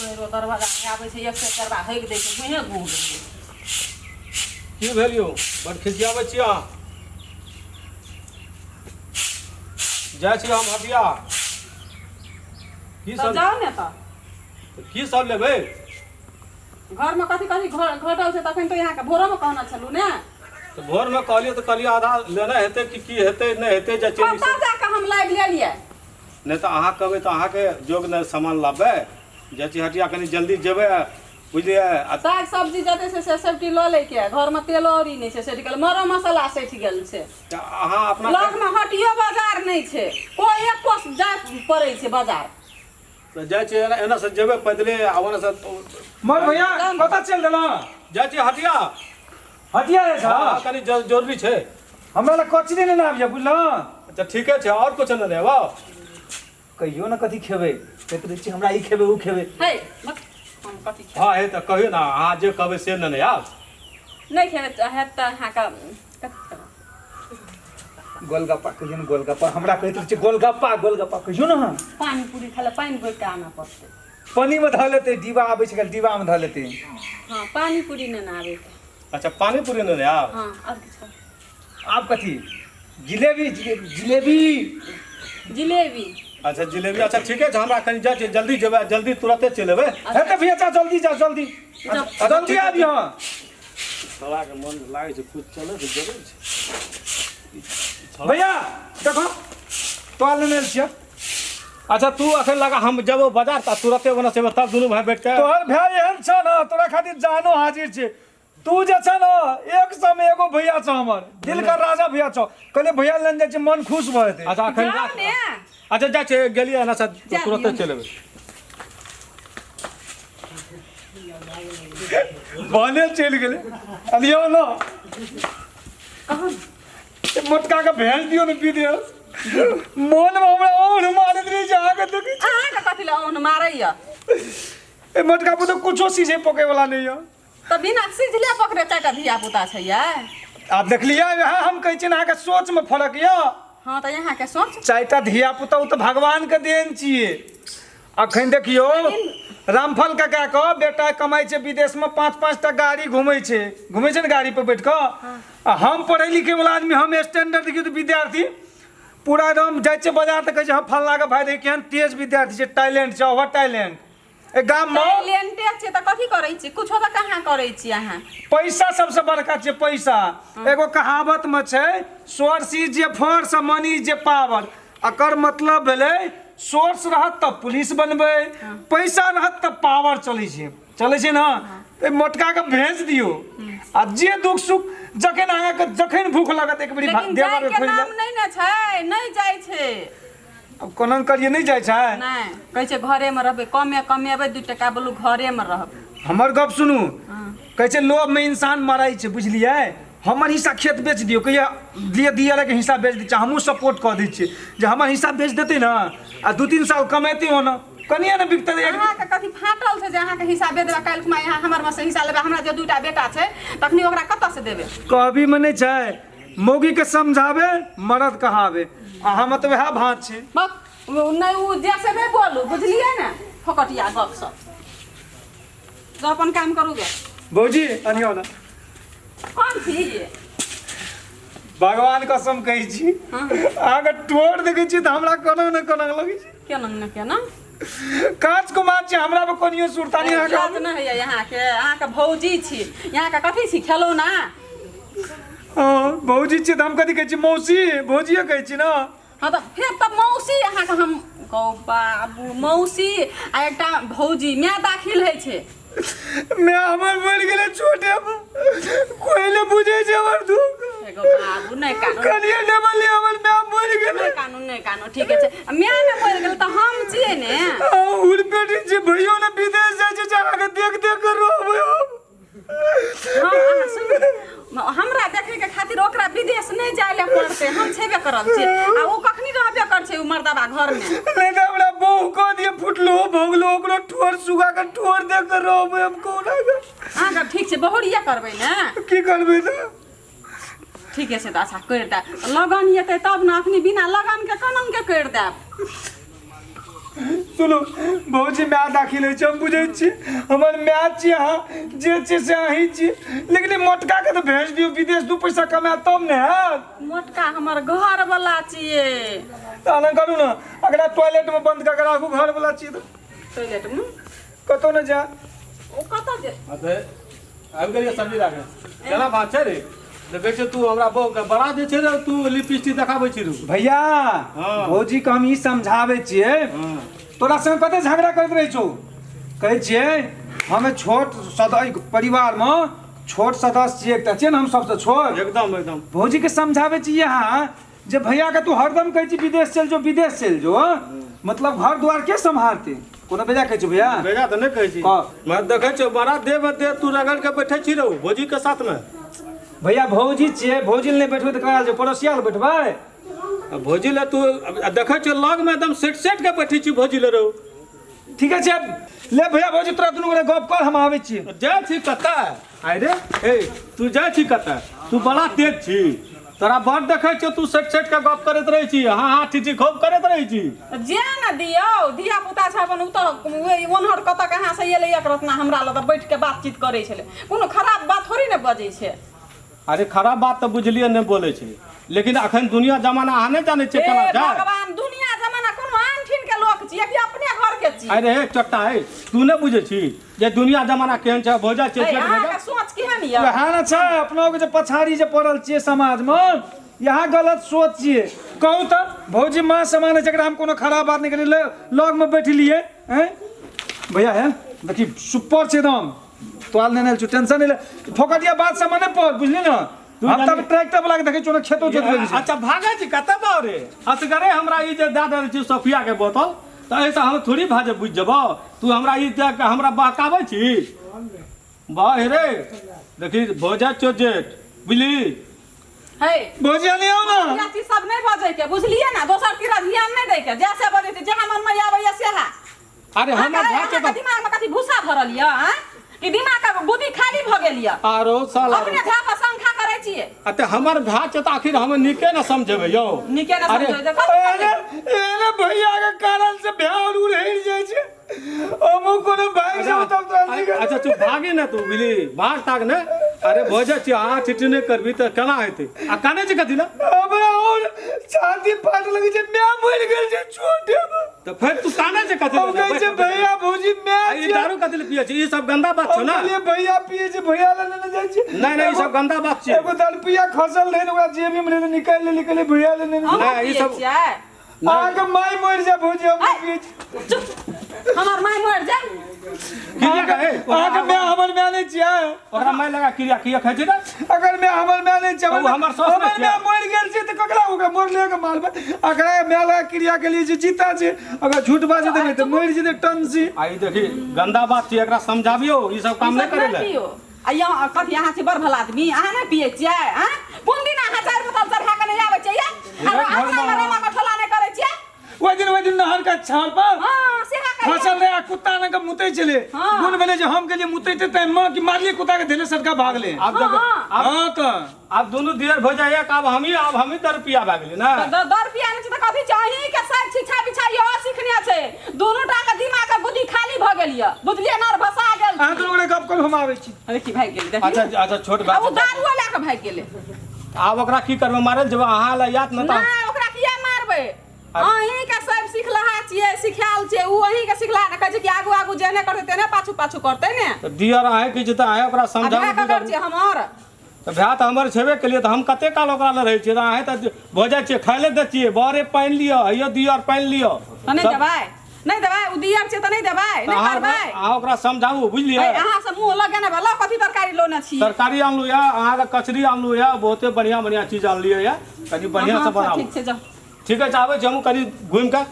बानरो दरवाजा में आबै छै, एक से चरबा हगि दै छै, मुँहे घूम गेलै। की भेल यौ? बड खिसियाबै छी अहाँ। जाइ छी हम हटिया। की तऽ सब जाउ ने तऽ। की सब लेबै? घरमे कथी कथी घटल छै? तखन तऽ अहाँके भोरोमे कहने छलहुँ ने। तऽ भोरमे कहलियै तऽ कहलियै आधा लेना हेतै कि की हेतै नहि हेतै, जाइ छियै। कतऽ जाकऽ हम लाबि लेलियै? नहि तऽ अहाँ कहबै तऽ अहाँके जोग ने सामान लाबबै। जाइ छी हटिया, कनि जल्दी जेबै, बुझलियै? आ साग सब्जी जते छै से सबटी लऽ लैके। घरमे तेलो औरी नहि छै, सठि गेल, मरो मसाला सठि गेल छै। तऽ अहाँ अपना लगमे हटियो बाजार नहि छै, कोइ एक कोस जाय पड़ै छै बाजार। तऽ जाइ छियै, एना एना से जेबै पैदले आ ओना से। मर भैया, कतऽ चलि देलहुँ? जाइ छियै हटिया। हटिया जाइ छह? हँ, कनि जरूरी छै। हमरा लग कचरी नहि आबिय, बुझलहुँ? अच्छा, ठीके छै। आओर कुछ नहि लेबौ? कहियो ने कथी खेबै, कहैत रहै छी हमरा ई खेबै, ओ खेबै। हे मत, हम कथी खेबै? हँ, हे तऽ कहियौ ने, अहाँ जे कहबै से नेने आयब। नहि खेबै तऽ हैत तऽ अहाँके कथी खेबै? गोलगप्पा कहियो ने, गोलगप्पा। हमरा कहैत रहै छै गोलगप्पा गोलगप्पा, कहियो ने अहाँ। पानी पूरी खाय लए पानि बोरि कऽ आनऽ पड़तै। पानिमे धऽ लेतै, डिब्बा आबै छै काल्हि, डिब्बामे धऽ लेतै। हँ, पानी पूरी नेने आबै। अच्छा, पानी पूरी नेने आयब। हँ, आओर किछु? आब कथी? जिलेबी, जिलेबी। जिलेबी। अच्छा, जिलेबी। अच्छा, ठीके छै। हमरा कनि जाइ छियै, जल्दी जेबै, जल्दी तुरते चलि एबै। हेतै भैया, जा जल्दी, जा जल्दी। जाउ। जल्दी आबी। हँ। छौड़ाके मन लागै छै कुछ चलै छै, जरूर छै ई छौड़ा। भैया देखो, तोरा लेने आयल छियै। अच्छा, तू अखन लगा, हम जेबो बाजार तऽ तुरते ओना से तब दुनू भाय बैठ के। तोहर भाय एहन छौ ने, तोरा खातिर जानो हाजिर छै। तू जे छ ने, एक सौ में एगो भैया छौ, हमर दिल का राजा भैया छौ। कहले भैया लन जाइ छै, मन खुश भऽ जेतै। अच्छा, अखन जाउ राख। ने। अच्छा, जाइ छै, गेलियै एना से जा तुरते दियौ। चलि एबै। बने चलि गेलै। अलियौ ने, ए मोटका के भेज दियौ ने विदेश। मन में हमरा और मारैत रहै छै अहाँके देखै छी। अहाँके कथी लए औन मारैया? ए मोटका पुतोह कुछो सीझे पकै वाला नहि यऽ। तऽ बिना सिझले पकड़े चारिटा धिया पुता छै यै। आब देखलियै, वएह हम कहै छी ने अहाँके सोचमे फरक यऽ। हँ, तऽ अहाँके सोच। चारिटा धिया पुता ओ तऽ भगवानके देन छियै। अखन देखियौ, रामफल काका के बेटा कमाइ छै विदेशमे, पाँच पाँच टा गाड़ी घुमै छै, घुमै छै ने गाड़ी पर बैठ कऽ। आ हम पढ़ै लिखै वाला आदमी, हम स्टैंडर्ड देखियौ तऽ विद्यार्थी पूरा एकदम। जाइ छियै बाजार तऽ कहै छै, हँ, फल्लाँ के भाय देखी केहन तेज विद्यार्थी छै, टैलेंट छै, ओवर टैलेंट। ए गाममे टैलेंटे छै तऽ कथी करै छी? कुछो तऽ कहाँ करै छी अहाँ? पैसा सबसे बड़का छै, पैसा। एगो कहावत में छै, source is a force, money is a power. एकर मतलब भेलै, सोर्स रहत तऽ पुलिस बनबै, पैसा रहत तऽ पावर चलै छै, चलै छै ने। तऽ मोटका के भेज दियौ आ जे दुख सुख जखन अहाँके जखन भूख लागत, एक बेरी लेकिन देवर जाइके खोलि नाम लेब। नहि ने छै, नहि जाइ छै। आब कोना करियै, नहि जाइ छै? नहि, कहै छै घरेमे रहबै, कमे कमेबै 2 टका, बोलू घरेमे रहबै। हमर गप सुनू। कहै छै लोभमे इंसान मरै छै, बुझलियै? हमर हिस्सा खेत बेच दियौ, कहिया दिए दिए के हिस्सा बेच दै छै। हमहूँ सपोर्ट कऽ दै छियै जे हमर हिस्सा बेच देतै ने आ 2-3 साल कमेतै, ओना कनिए ने बिकतै एक। अहाँके कथी फाटल छै जे अहाँके हिस्सा बेच देबै? काल्हि खुमा यहाँ हमर मे से हिस्सा लेबै। हमरा जे दूटा बेटा छै, तखनी ओकरा कतऽ से देबै? कहबीमे नहि छै, मौगीके समझावे मरद कहावे। आ हम तऽ वएह भाँज छी। बक नहि, ओ जे से नहि बोलू, बुझलियै ने? फोकटिया गप सब जो, अपन काम करू गे। भौजी, अनियो ने। कोन चीज? भगवान कसम कहै छी, अहाँके टोर देखै छी तऽ हमरा कोना ने कोना लगै छै। केना ने केना? काज कुमार छी, हमरा पर कनियो सुरतानी अहाँके। लाज नहि होइए अहाँके? अहाँके भौजी छी, अहाँके कथी छी, खेलौना? हँ, भौजी छी तऽ हम कथी कहै छी? मौसी, भौजिए कहै छी ने। हँ, तऽ फेर तऽ मौसी अहाँके हम कहू बाबू, मौसी आ एकटा भौजी माय दाखिल होइ छै। मैं हमर मरि गेलै छोटे मे, कोई ने बुझै छै हमर दुख। एगो बाबू, नहि कानू। कनिए ने बोलिए, हमर माय मरि गेलै। नहि कानू, नहि कानू, ठीके छै। आ माय ने मरि गेल तऽ हम छियै ने। उड़ बेटी छै, भैयो ने विदेश जाइ छै, अहाँके देख देख के रोबै हम। हम अहाँ सुनू, हमरा देखैके खातिर ओकरा विदेश नहि जाय लए पड़तै, हम छेबे करल छियै। आ ओ कखनी रहबे कर छै ओ मर्दबा घरमे? नहीं तो हमरा बहू कह दिए, फुटलो भोगलो, ओकरो ठोर सुगा के ठोर देख के रोबै हम कोना के। अहाँके ठीक छै, बहुरिया करबै ने? की करबै तऽ? ठीके छै तऽ अच्छा करि देब। लगन एतै तब ने, अखनी बिना लगनके कोना के करि देब? सुनू भौजी my दाखिल होइ छै, हम बुझै छी हमर my छी अहाँ, जे छी से अहीं छी, लेकिन ई मोटका के तऽ भेज दियौ विदेश, 2 पैसा कमायत तब ने हैत। मोटका हमर घर वाला छियै। तऽ एना करू ने, एकरा टॉयलेट मे बंद कऽ के राखू, घर वाला छियै तऽ। टॉयलेट मे कतौ ने जा। ओ कतऽ जे आबि गेलियै सब्जी राखै। केना बात छै रे? देखै छियै तू हमरा बहु के बड़ा जे छै ने, तू लिपस्टिक देखाबै छी रू। भैया। हाँ। भौजी के हम ई समझाबै छियै। हाँ। तोरा संग कते झगड़ा करैत रहै छौ, कहै छियै हम छोट सदस्य परिवार मे छोट सदस्य छियै, एकटा छियै ने हम सबसँ छोट। एकदम एकदम। भौजी के समझाबै छियै अहाँ जे भैया के तू हरदम कहै छी विदेश चलि जो, विदेश चलि जो, मतलब घर द्वार के सम्हारते? कोनो बेजा कहै छी भैया? बेजा तऽ नहि कहै छी। कह। मैं देखै छियौ बड़ा देह देह तू रगड़ के बैठे छी रहू भौजी के साथ में। भैया भौजी छियै, भौजी लए नहि बैठबै तऽ ककरा लए? पड़ोसिया लए बैठबै? आ भौजी लए तू आ देखै छियौ लग में एकदम सेट सेट के बैठे छी भौजी लए रहू। ठीके छै, ले भैया भौजी तोरा दुनू गोटे गप कर, हम आबै छियै। जाइ छी कतऽ? आइ रे ए तू जाइ छी कतऽ? तू बड़ा तेज छी, तोरा बड़ देखै छियौ तू सेट सेट के गप करैत रहै छी, हाँ हाँ ठीक ठीक खूब करैत रहै छी। जे ने दियौ धिया पुता छै अपन, ओ तऽ ओन्हर कतऽ कहाँ से एलै एक रत्ना हमरा लग बैठ के बातचीत करै छलै, कोनो खराब बात थोड़ी ने बजै छै। अरे खराब बात तऽ बुझलियै नहि बोलै छै, लेकिन अखन दुनिया जमाना अहाँ नहि जानै छियै केना हे छै। भगवान, दुनिया जमाना कोनो आन ठीन के लोक छियै कि अपने घर के छियै? अरे हे चट्टा हे, तू नहि बुझै छी जे दुनिया जमाना केहन छै? भौजा छै हे, जेठ भौजा। अहाँके सोच केहन यऽ? वएह ने छै अपनो के जे पछाड़ी जे पड़ल छियै समाजमे, यहाँ गलत सोच छियै। कहू तऽ भौजी माँ समान है, जकरा हम कोनो खराब बात नहि करियै, लगमे बैठलियै। हैं भैया, हे देखी सुपर छै एकदम, तोरा लेने आयल छियौ, टेंशन नहि ले, फोकटिया बात सब नहि पड़, बुझली ने? हम तब ट्रैक्टर वाला के देखै छियौ ने, खेतो जोतबै छै। अच्छा भागै छी कतऽ बाउ रे? असगरे हमरा ई जे दए देने छी सोफिया के बोतल, तऽ एहिसँ हम थोड़ी भाजे बुझि जेबौ। तू हमरा ई दए कऽ हमरा बहकाबै छी? बाह रे देखी भौजा चो जेठ, बुझली? हे भौजी आनी आउ ने। इएह चीज सब नहि बजै के, बुझलियै ने? दोसर तीरा ध्यान नहि दै के, जैसे बजै छै जहाँ मन मे आबैया सएह। अरे हमर भाय के अहाँके दिमाग में कथी भूसा भरल यऽ? आँय? कि दिमाग के बुद्धि खाली भऽ गेल यऽ? आरो साला अपने भाय पर शंका करै छियै। आ ते हमर भाय छै तऽ आखिर हम नीके ने समझेबै यौ। नीके ने अरे, समझेबै तऽ कथी एहने एहने भैया के कारण से भ्यार उड़ेर जाइ छै, हमहूँ कोनो भागि जाउ तब तोरा अरे, निकल। अच्छा तू भागी ने, तू बुझली भाग ताग ने। अरे भोजै छी अहाँ छिट्टी नहि करबी तऽ केना हेतै? आ कानै छै कथी लए? हमरा और छाती फाट लगै छै, माय मरि गेल छै छोटे मे। तऽ फेर तू कानै छै कथी हम लए? कहै छै भैया भौजी माय आ ई छै। दारू कथी लए पियै छी? ई सब गंदा बात छौ हम ने। कहलियै भैया पियै छै, भैया लए लेने जाइ छै। नहि नहि, ई सब गंदा बात छै। एगो दलपिया खसल रहै ने, ओकरा जेबी मे रहै तऽ निकालि लेली, कहलियै भैया लए लेने अहूँ नहि, ई पियै सब- छियै? अहाँके माय मरि जाय भौजी, हम नहि पियै छी। चुप, हमर माय मरि जाय। क्रिया अहाँके हे, अहाँके माय हमर माय नहि छियै। ओकरा माय लगा क्रिया किया खाइ छै ने? अगर माय हमर माय नहि छै, ओ हमर सास नहि हमर छियै। माय मरि गेल छै तऽ ककरा ओकरा मरले के मारबै? अकरा माय लगा क्रिया के लिए जे जीता छै, अगर झूठ बाजै देबै तऽ मरि जेतै टंसी। आ ई देखी गंदा बात छै, एकरा समझाबियौ ई सब काम ई नहि सब करै नहि लए। पियौ। आ यहाँ कथी अहाँ छी बड़ भला आदमी, अहाँ नहि पियै छियै? आँय? कोन दिन अहाँ चारि बोतल चढ़ा कऽ नहि आबै छियै? हे अपना घरमे- रेमा के ठोला नहि करै छियै? ओहि दिन नहर का छाल पर हँ, सेहा कहियौ। फसल रहे आ कुत्ता ने के मुतै छलै। हाँ। गुण भेलै जे हम गेलियै मुतैते तै माँ की मारलियै कुत्ता के, धेले सटका भागले। आब देख हाँ। आब हाँ तऽ आब दुनू दियर भऽ जाइए, आब हमही आब हमही दर रुपया भए गेलियै ने। तऽ दर रुपया नहि छै तऽ कथी छै? अहीं के सब शिक्षा बिछा इहो सिखने छै। दुनू टा के दिमाग के बुद्धि खाली भऽ गेल यऽ, बुझलियै? नर भसा गेल अहाँ दुनू गोटे गप करू, हम आबै छी। अरे की भागि गेलै देखी। अच्छा अच्छा, छोट आ ओ भाय दारुओ लए कऽ भागि गेलै। आब ओकरा की करबै? मारल जेबै अहाँ लए याद ने तऽ। नहि, ओकरा किया मारबै? अहीं के सब सिखलहा छियै, सिखायल छियै, ओ अहीं के सिखलहा ने। कहै छै कि आगू आगू जेहने करतै तेहने पाछू पाछू करतै ने। तऽ दियर अहें की छै तऽ अहें ओकरा आ समझाउ भाय ककर बुझाबू। छियै हमर? तऽ भाय तऽ हमर छेबे केलियै, तऽ हम कते काल ओकरा लग रहै छियै? तऽ अहें तऽ भऽ जाइ छियै, खाय लए दै छियै, बरे पानि लिअ, हैयो दियर पानि लिअ। तऽ नहि देबै? नहि देबै? ओ दियर छियै तऽ नहि देबै? तऽ नहि अहाँ करबै? अहाँ ओकरा समझाबू, बुझलियै? अहाँ से मुँह लगेने भेल। कथी तरकारी लोने छी? तरकारी आनलू यऽ, अहाँके कचरी आनलू यऽ, बहुते बढ़िआँ बढ़िआँ चीज आनलियै यऽ, कनि बढ़िआँसँ हाँ, बनाबू। ठीक छै, जाउ। ठीक छै, आबै छी हमहूँ कनि घुमि कऽ।